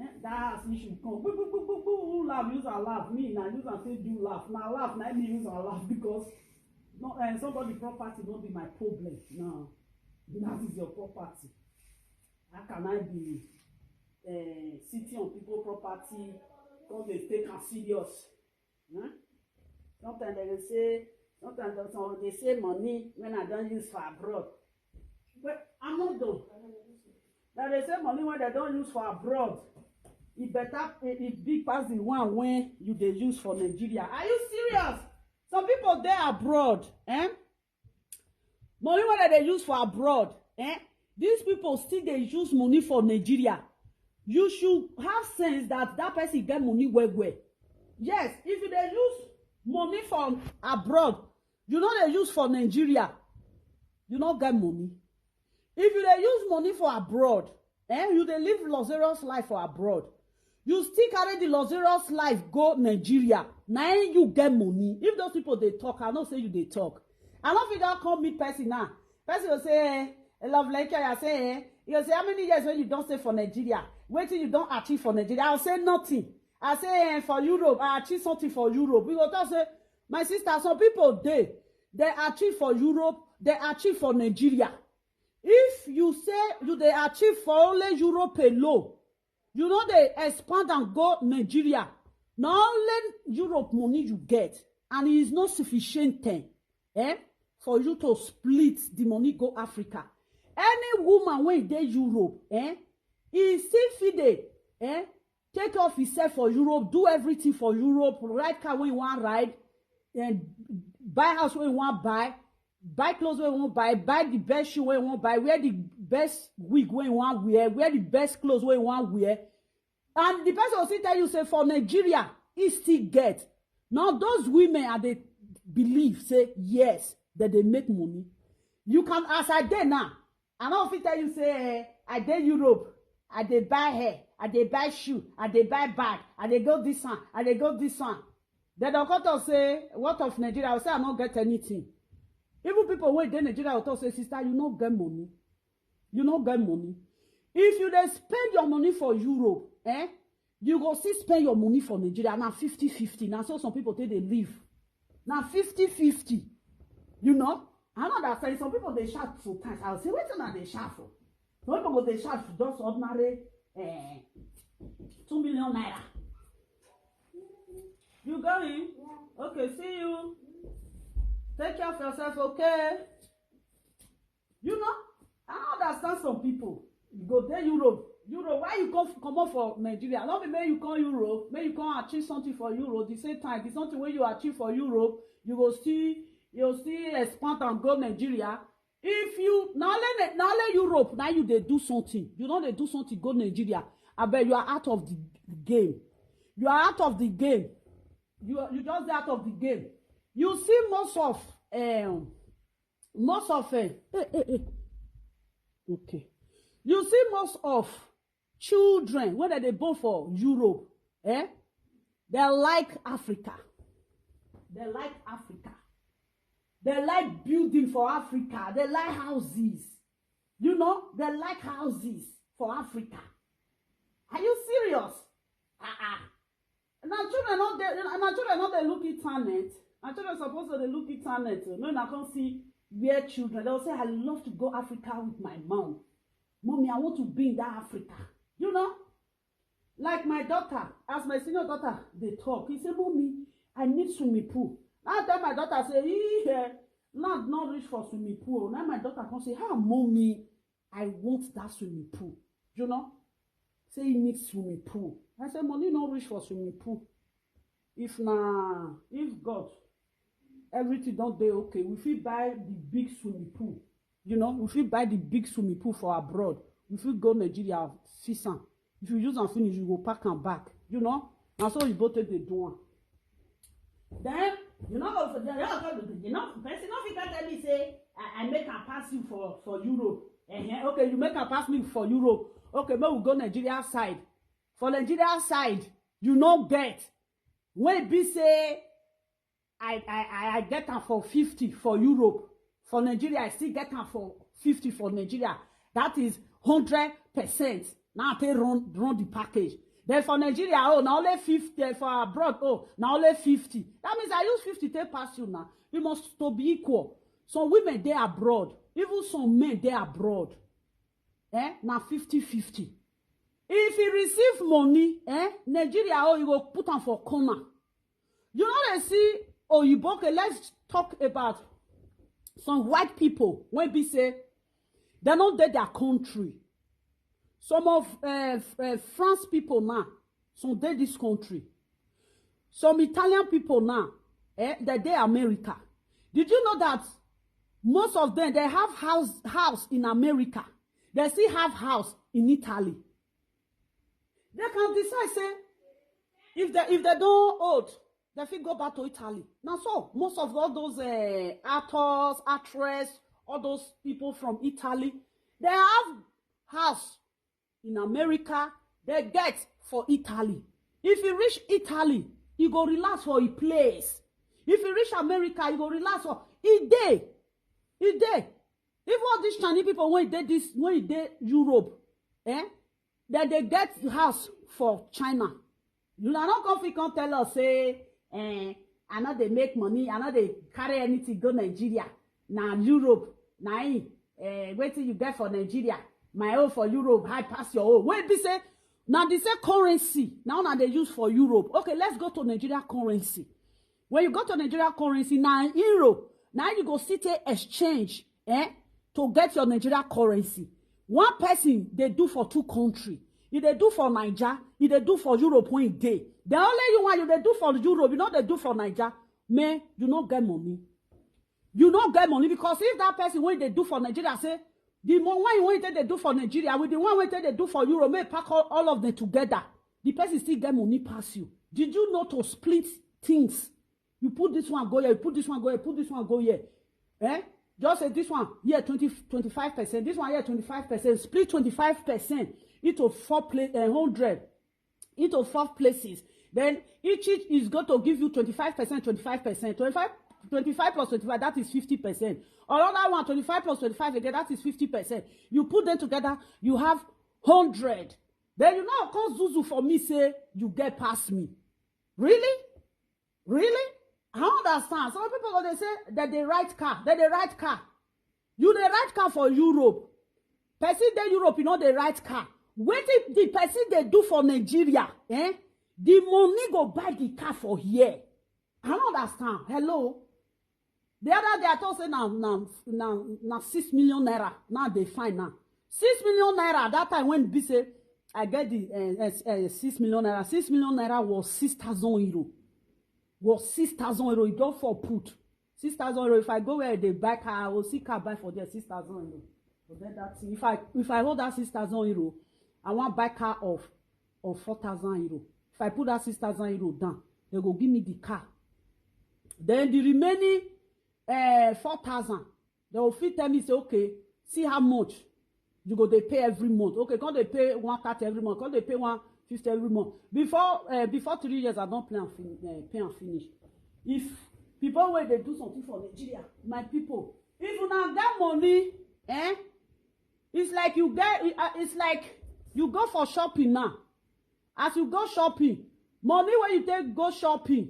Eh? That house issue come. Boo, boo, boo, boo, boo. Who laugh? Use a laugh. Me now use and say do laugh. Now laugh. Now me use a laugh because no, uh, somebody property not be my problem. Now that is your property. How can I be uh, sitting on people property? Come they take am serious. Huh? Sometimes they will say, sometimes they, some they say money when I don't use for abroad. But I'm not done. Now they say money when they don't use for abroad, it better, it, it big pass the one when you they use for Nigeria. Are you serious? Some people they abroad, eh? Money wey dem dey use for abroad, eh? These people still dey use money for Nigeria. You should have sense that that person get money well well. Yes, if you dey use money from abroad, you no dey use for Nigeria, you no get money. If you dey use money for abroad, eh, you dey live luxurious life for abroad, you still carry the luxurious life go Nigeria, na im you get money. If those people dey talk, I know say you dey talk. I no fit don come meet person now. Person go say, eh, love like I say, eh, you go say, how many years when you don stay for Nigeria? Wetin you don achieve for Nigeria? I go say nothing. I say, eh, for Europe, I achieve something for Europe. We go talk say, my sister, some people dey, they achieve for Europe, they achieve for Nigeria. If you say you dey achieve for only Europe alone, you no dey expand and go Nigeria, na only Europe money you get, and it is not sufficient thing, eh, for you to split the money go Africa. Any woman wey dey Europe, eh, e still fit dey, eh, take off himself for Europe, do everything for Europe, ride car wey you wan ride, and buy house wey you wan buy, buy clothes wey you wan buy, buy the best shoe wey you wan buy, wear the best wig wey you wan wear, wear the best clothes wey you wan wear. And the person go still tell you say for Nigeria, e still get. Now those women are dey believe say yes, that they make money. You can, as I dey now, I no fit tell you say, eh, I dey Europe, I dey buy hair, I dey buy shoe, I dey buy bag, I dey go this one, I dey go this one. Then they'll come talk say, what of Nigeria? I will say I no get anything. Even people wey dey Nigeria will talk say, sister, you no get money. You no get money. If you dey spend your money for Europe, eh, you go still spend your money for Nigeria. Na fifty fifty. Na so some people take dey live. Na fifty fifty. You know? I no understand. Some people dey shout sometimes. I go say, wetin una dey shout for? Some people go dey shout for just ordinary, eh, two million naira. You go in? Okay, see you. Take care of yourself, okay? You know, I no understand some people. You go dey Europe. Europe, why you come comot for Nigeria? No be make you come Europe, make you come achieve something for Europe. The same time, the something wey you achieve for Europe, you go still, you go still expand and go Nigeria. If you, na only, na only Europe, na you dey do something. You no dey do something, go Nigeria. Abeg, you are out of the game. You are out of the game. You are, you just dey out of the game. You see most of, um, most of, eh, eh, eh, eh. Okay. You see most of children wey dem dey born for Europe, eh? They like Africa. They like Africa. They like building for Africa. They like houses. You know, they like houses for Africa. Are you serious? Ah ah. Na children no dey, na children no dey look internet. Na children suppose to dey look internet. Oh. No, na come see where children. They will say, "I love to go Africa with my mom. Mommy, I want to be in that Africa." You know? Like my daughter, as my senior daughter dey talk, he say, "Mommy, I need swimming pool." Now I tell my daughter, say, "Ee, eh, land no reach for swimming pool." Now my daughter come say, "Ah, mommy, I want that swimming pool." You know? Say he need swimming pool. I say, "Money no reach for swimming pool." If na, if God, everything don dey okay, we fit buy the big swimming pool. You know, we fit buy the big swimming pool for abroad. We fit go Nigeria, fix am. If you use am finish, you go pack am back. You know, na so oyibo take dey do am. Then, you know, you know, you know, person no fit come tell me say, "I, I make am pass you for, for Europe." Ehen, okay, you make am pass me for Europe. Okay, make we go Nigeria side. For Nigeria side, you no get. Wey be say I, I, I, I get am for fifty for Europe. For Nigeria, I still get am for fifty for Nigeria. That is hundred percent. Now I take run, run the package. Then for Nigeria, oh, na only fifty. For abroad, oh, na only fifty. That means I use fifty take pass you now. We must to be equal. Some women dey abroad, even some men dey abroad. Eh? Na fifty fifty. If he receive money, eh, Nigeria, oh, you go put am for corner. You know, they see oyibo. Okay, let's talk about some white people wey be say they no dey their country. Some of, uh, uh, France people now, some dey this country. Some Italian people now, eh, they dey America. Did you know that most of them, they have house, house in America? They still have house in Italy. They can decide say, if they, if they don old, they fit go back to Italy. Na so most of all those, uh, actors, actress, all those people from Italy, they have house in America, they get for Italy. If you reach Italy, you go relax for a place. If you reach America, you go relax for a day. A day. Even all these Chinese people, when they this, when they Europe, eh, then they get house for China. You are not gonna come tell us say, eh, "I no dey make money, I no dey carry anything go Nigeria. Na Europe, na im, eh, wetin you get for Nigeria, my own for Europe high pass your own." Wey be say, na the same currency now na they use for Europe. Okay, let's go to Nigeria currency. When you go to Nigeria currency, na euro, now you go see take exchange, eh, to get your Nigeria currency. One person they do for two country. If they do for Niger, if they do for Europe when day. The only you want you they do for Europe, you know they do for Niger. Man, you no get money. You no get money because if that person when they do for Nigeria say, the more one when they do for Nigeria with the one when they do for Europe, may pack all, all of them together. The person still get money pass you. Did you know to split things? You put this one go here, you put this one go here, put this one go here. Eh? Just say this one here twenty, twenty-five percent, this one here twenty-five percent, split twenty-five percent into four place, uh, hundred, into four places. Then each, each is going to give you twenty-five percent, twenty-five percent, twenty-five, twenty-five plus twenty-five, that is fifty percent. Another one, twenty-five plus twenty-five again, that is fifty percent. You put them together, you have hundred. Then you now come zuzu for me, say you get past me. Really? Really? I don't understand. Some people go, they say that they ride car, that they ride car. You they ride car for Europe. Person dey Europe, you know they ride car. Wetin the person they do for Nigeria, eh? The money go buy the car for here. I don't understand. Hello? The other day I thought say na, na, na, na six million naira. Now they find now. Six million naira that time when be say I get the, uh, uh, six million naira. Six million naira was six thousand euro. Was six thousand euro. You don't fall put. Six thousand euro. If I go where they buy car, I will see car buy for there six thousand euro. But then that thing, if I, if I hold that six thousand euro, I want buy car of, of four thousand euro. If I put that six thousand euro down, they go give me the car. Then the remaining, uh, four thousand, they will fit tell me say, "Okay, see how much you go they pay every month." Okay, come they pay one thirty every month. Come they pay one fifty every month. Before, uh, before three years, I don't plan fin- uh, pay and finish. If people wey dey do something for Nigeria, my people, if una get money, eh, it's like you get, uh, it's like you go for shopping now. As you go shopping, money wey you take go shopping,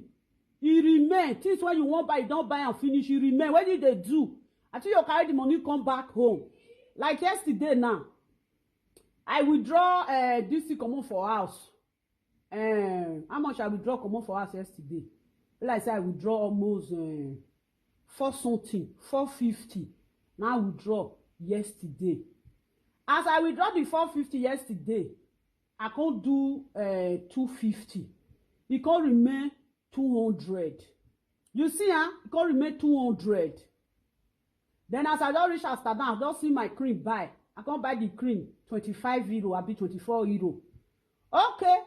e remain. Things wey you wan buy, you don buy and finish, e remain. Wetin you dey do? I think you carry the money come back home. Like yesterday now, I withdraw uh, this thing comot for house. Um, how much I withdraw comot for house yesterday? Be like say I withdraw almost uh, four something, four fifty. Now I withdraw yesterday. As I withdraw the four fifty yesterday, I can't do uh, two fifty. E come remain two hundred. You see, huh? E come remain two hundred. Then as I don reach Amsterdam, I don see my cream buy. I come buy the cream twenty-five euro, abi twenty-four euro. Okay.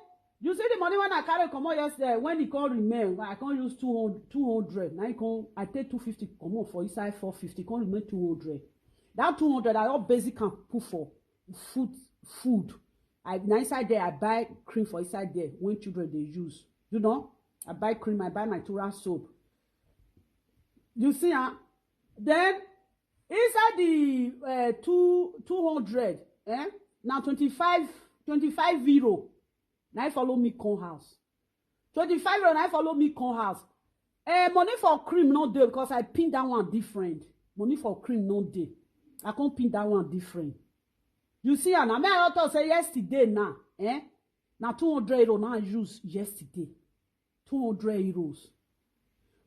You see the money when I carry comot yesterday, when e come remain, when I come use two hundred, two hundred, now e come, I take two fifty comot for inside four fifty, come remain two hundred. That two hundred, I all basic and put for food, food. I, na inside there, I buy cream for inside there when children dey use. You know, I buy cream, I buy my Tura soap. You see, huh? Then inside the uh, two, two hundred, eh? Now twenty-five, twenty-five euro. Now follow me come house. Twenty-five euro, now follow me come house. Eh, money for cream no dey because I pin that one different. Money for cream no dey. I can't pin that one different. You see, and I mean, I thought say yesterday now, eh? Now two hundred euro now I use yesterday. Two hundred euros.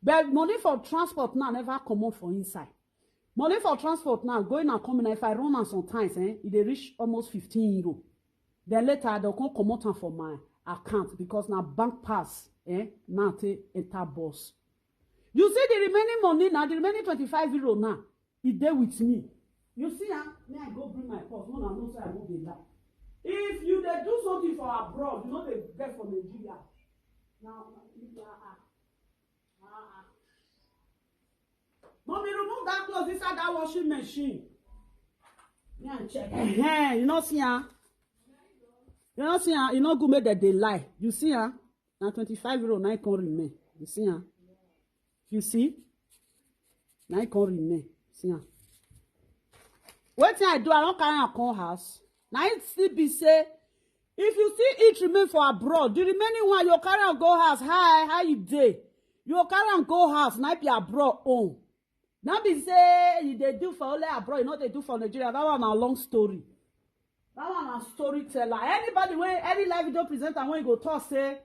But money for transport now never comot for inside. Money for transport now, going and coming, if I run am sometimes, eh, e dey reach almost fifteen euro. Then later, I don come comot am for my account because na bank pass, eh, now take enter bus. You see the remaining money now, the remaining twenty-five euro now, e dey with me. You see, ah, me I go bring my purse, una know say I no dey lie. If you dey do something for abroad, you no dey get for Nigeria. Now, ah, ah, ah, ah. Mommy, remove that clothes inside that washing machine. Me and check. Hey, you no see, ah? You no see, ah? You no go make that dey lie. You see, ah? Now twenty-five euro, now e come remain. You see, ah? You see? Now e come remain. See, ah? Wetin I do, I don carry am come house. Now it still be say, if you see it remain for abroad, the remaining one, you carry am go house. Hi, how you dey? You carry am go house, now be abroad own. Now be say you dey do for only abroad, you no dey do for Nigeria. That one na long story. That one na storyteller. Anybody wey, any live video presenter wey go talk say,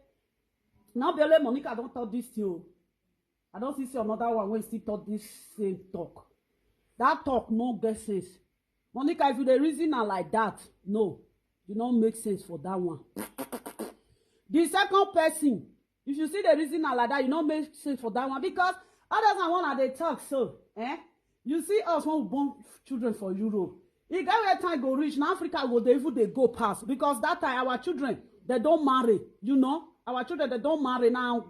"No be only Monica don talk this thing o." I don see, see another one wey still talk this same talk. That talk no get sense. Monica, if you dey reason am like that, no, you no make sense for that one. The second person, if you see the reason am like that, you no make sense for that one because others are one dey talk so, eh? You see us when we born children for Europe. E get where time go reach, na Africa go dey even dey go pass because that time our children, they don marry, you know. Our children, they don marry now.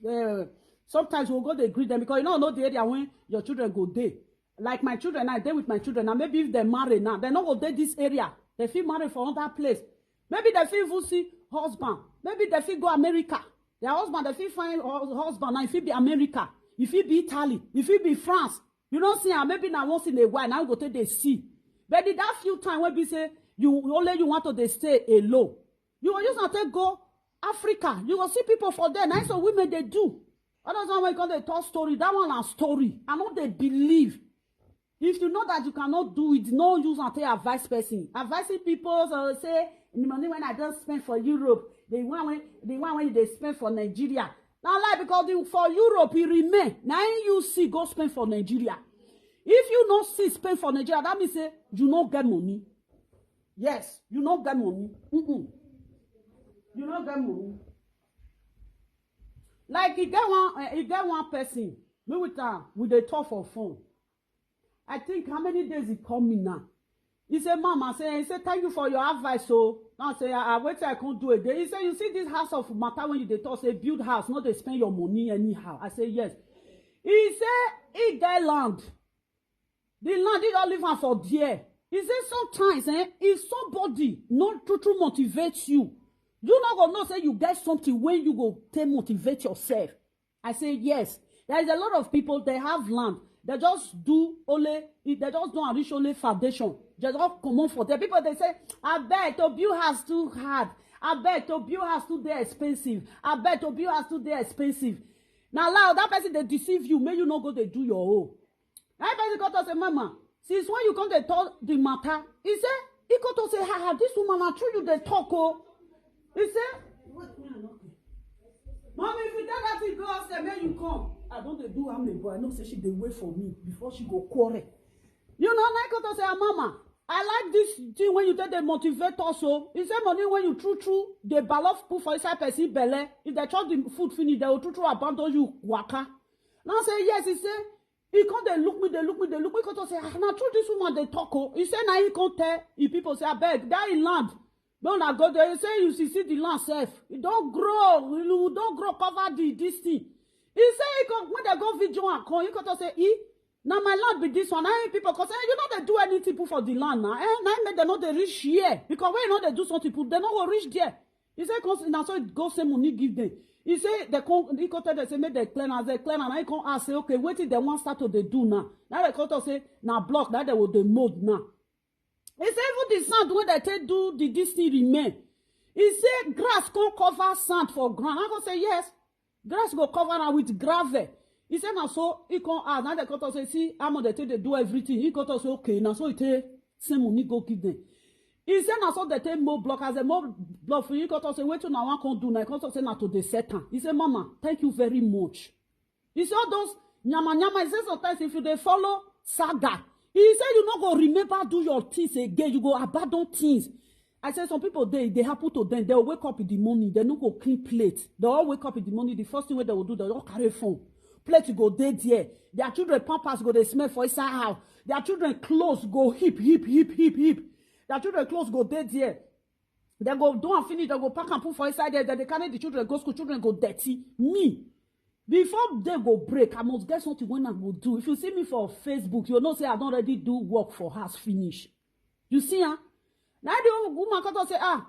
Uh, sometimes we go dey greet them because you no know the area when your children go dey. Like my children, I dey with my children. Now maybe if they marry now, they no go dey this area. They fit marry for another place. Maybe they fit even see husband. Maybe they fit go America. Their husband, they fit find hu- husband now. If it be America, if it be Italy, if it be France, you don't see am. Maybe now once in a while, now go take dey see. But the that few time wey be say you only you want to dey stay alone, you go use am take go Africa. You go see people for there. Now some women dey do. Others one wey come dey talk story. That one na story. I no dey believe. If you know that you cannot do it, no use am take advise person. Advising people, so say, "The money when I don spend for Europe, the one when, the one when they spend for Nigeria." Na lie because the, for Europe, e remain. Na im you see go spend for Nigeria. If you no see spend for Nigeria, that means say you no get money. Yes, you no get money. Mm-mm. You no get money. Like e get one, eh, e get one person. Me with am, we dey talk for phone. I think how many days he call me now. He say, "Mama," say, he say, "Thank you for your advice." So now I say, "Ah, ah, wetin I can't do again." He say, "You see this house of matter when you dey talk, say build house, not dey spend your money anyhow." I say, "Yes." He say he get land. The land, he don leave am for there. He say sometimes, eh, if somebody no true true motivate you, You no go know say you get something wey you go take motivate yourself. I say yes. There is a lot of people, they have land. They just do only, they just don't reach only foundation. They just comot for there. People, they say, "Abeg, to build house too hard. Abeg, to build house too dey expensive. Abeg, to build house too dey expensive." Now, loud, that person, they deceive you. May you not go, they do your own. Now, person come to say, "Mama, since when you come, they talk the matter." He say, he come to say, "Ha, ha, this woman, na true you they talk, oh." He say, "Mommy, if you tell that thing, go upstairs, make you come." I don't dey do am, but I know say she dey wait for me before she go quarrel. You know, na come to say, "Ah, Mama, I like this thing when you take the motivate us, oh." He say, "Money when you true, true, they balof put for inside person belle. If they chop the food finish, they will true, true abandon you, waka." Now say, yes, he say, he come, they look me, they look me, they look me, come to say, "Ah, na true this woman they talk, oh." He say, now he come tell, he people say, "Abeg, that in land. Don't na go there." He say, "You see, see the land self. It don't grow, you don't grow, cover the, this thing." He say, he come, when they go video and come, he come to say, "E, now my land be this one." Now people come say, "You know they do anything put for the land now. Eh? Now make they know they reach here. Because when you know they do something, put, they no go reach there." He say, "Come, now so go say money give them." He say, they come, he come tell them, say, "Make they clear, as they clear, and I come ask, say, okay, what did they want start to they do now?" Now they come to say, "Now block, that they will they mold now." He say, "Even the sand when they take do the, this thing remain." He say, "Grass can't cover sand for ground." I go say, "Yes, grass go cover am with gravel." He say, "Now so he come ask." Now they come to say, "See, I'm on the take they do everything." He come to say, "Okay, now so he take say money go give them." He say, "Now so they take more block." As a more block for you, he come to say, "Wait till now one come do." Now he come to say, "Now to the set am." He say, "Mama, thank you very much." He say, all those nyama nyama. He say, sometimes if you they follow saga, he say, you no go remember do your things again. You go abandon things. I say, some people, they, they happen to them. They'll wake up in the morning. They no go clean plate. They all wake up in the morning. The first thing what they will do, they all carry phone. Plate go dey there. Their children pampers go they smell for inside house. Their children clothes go heap, heap, heap, heap, heap. Their children clothes go dey there. They go do and finish. They go pack and put for inside there. Then they carry the children go school. Children go dirty. Me, before they go break, I must get something when I go do. If you see me for Facebook, you know say I don't already do work for house finish. You see, huh? Now the woman come to say, "Ah,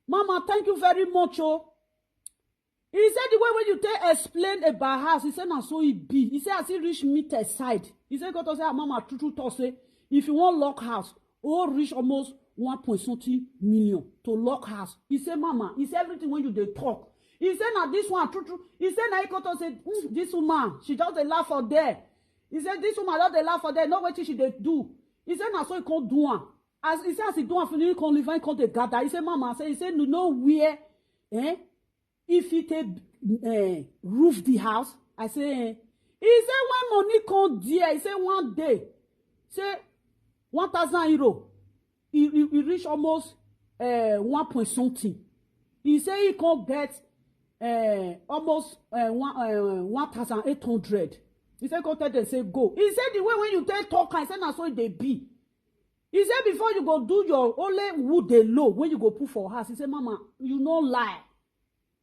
Mama, thank you very much, oh." He said the way when you take explain about house, he said, "Now so it be." He said, "As he reach meter side." He said, "Come to say, ah, Mama, true, true, talk say, if you want lock house, all reach almost one point something million to lock house." He said, "Mama," he said, "everything when you they talk." He said, "Now this one, true, true." He said, "Now he come to say, mm, this woman, she just dey laugh for there." He said, "This woman just dey laugh for there. No wetin she dey do." He said, "Now so he come do am." As he said, as he do am, he come leave, he come dey gather. He said, "Mama," say, he said, "You know where, eh? If he take, eh, roof the house." I say, eh. He said, when money come there, he said, one day, say, one thousand euro, he, he, he reach almost, eh, one point something. He say he come get, eh, almost, eh, one, eh, one thousand eight hundred. He say, come tell them, say, go. He said, the way when you tell talk, I say, "Now so they be." He said, before you go do your only wood alone, when you go put for house, he said, "Mama, you no lie.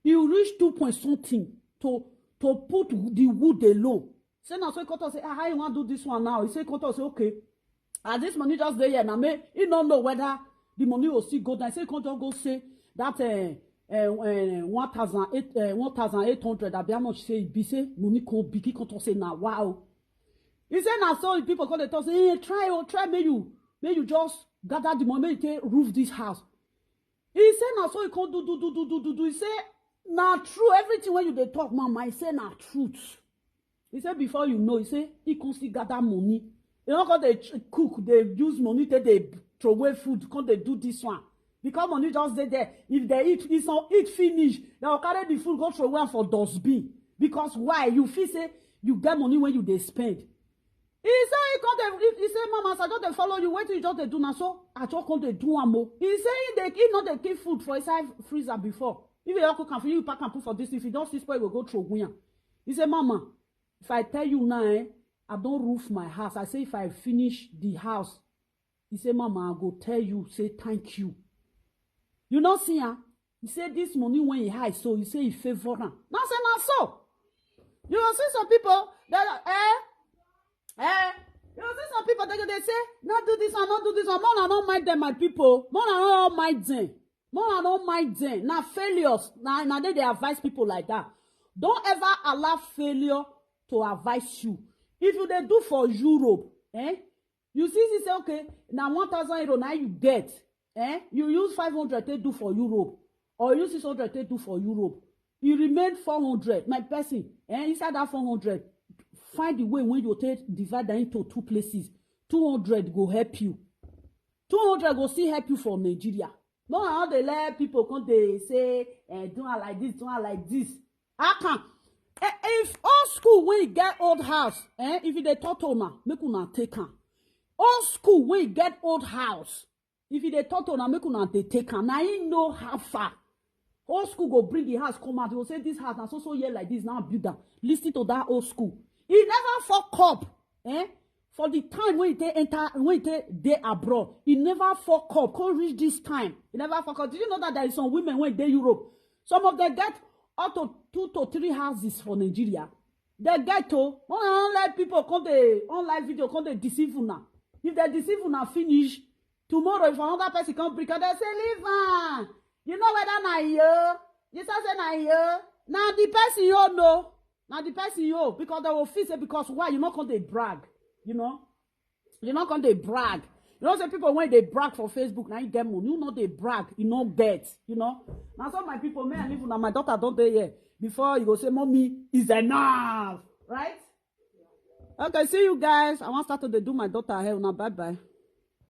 You reach two point something to, to put the wood alone." Say, "Now so he come to say, ah, how you want to do this one now?" He say, come to say, "Okay." As this money just dey here now, me, he no know whether the money will still go down. He say, come just go say that, eh, eh, eh, one thousand eight, eh, one thousand eight hundred, abi how much say e be, say money come big, he come to say, "Now, wow." He say, "Now so the people come dey talk say, hey, try, oh, try, may you, may you just gather the money, may you take roof this house." He say, "Now so he come do, do, do, do, do, do." He say, "Now true, everything when you dey talk, Mama," he say, "Now truth." He say, before you know, he say, he come still gather money. They don't call they ch-, cook, they use money, take they throw away food, come they do this one. Because money just dey there. If they eat, eat, some, eat finish, they will carry the food, go throw away for dustbin. Because why? You feel say you get money when you they spend. He say, he come dey, he, he say, "Mama, as I just dey follow you, wetin you just dey do now?" So I just come dey do am o. He say he dey, he no dey keep food for inside freezer before. If you don cook am for you, you pack and put for this. If you don't see spoil, you go go throw away am. He say, "Mama, if I tell you now, eh, I don't roof my house. I say if I finish the house," he say, "Mama, I go tell you, say thank you." You know, see, ah, he say this money when he high, so he say he favor am. Now say, "Now so." You will see some people that, eh, eh, you will see some people that they say, "Not do this one, not do this one." More I don't mind them, my people. More I don't mind them. More I don't mind them. Now failures. Now, now they, they advise people like that. Don't ever allow failure to advise you. If you they do for Europe, eh? You see, you say, okay, now one thousand euro now you get, eh? You use five hundred to do for Europe, or use six hundred to do for Europe. You remain four hundred. My person, eh? Inside that four hundred, find the way when you take divide that into two places. Two hundred go help you. Two hundred go still help you for Nigeria. No, how they let people come, they say, eh, do her like this, do her like this. I can. Eh, if old school when you get old house, eh, if you dey talk to una, make una take am. Old school when you get old house, if you dey talk to una, make una dey take am. Now you know how far. Old school go bring the house come out. He go say this house na so so year like this now build am. Listen to that old school. He never fuck up, eh? For the time when he take enter, when he take dey abroad, he never fuck up. Come reach this time, he never fuck up. Did you know that there is some women when they Europe, some of them get up to two to three houses for Nigeria? They get to. When I don't let people come the online video come they deceive una. If they deceive una finish, tomorrow if another person come bring am, they say leave am. You know whether na you, you say say na you, na the person you know, na the person you, because they will feel say, because why you not come they brag, you know, you not come they brag. You know say people when they brag for Facebook, now you get money. You know they brag, you know get, you know. Now so my people, may I leave una, my daughter don't dey here. Before you go say, mommy, is enough, right? Okay, see you guys. I want start to dey do my daughter hair. Now bye bye.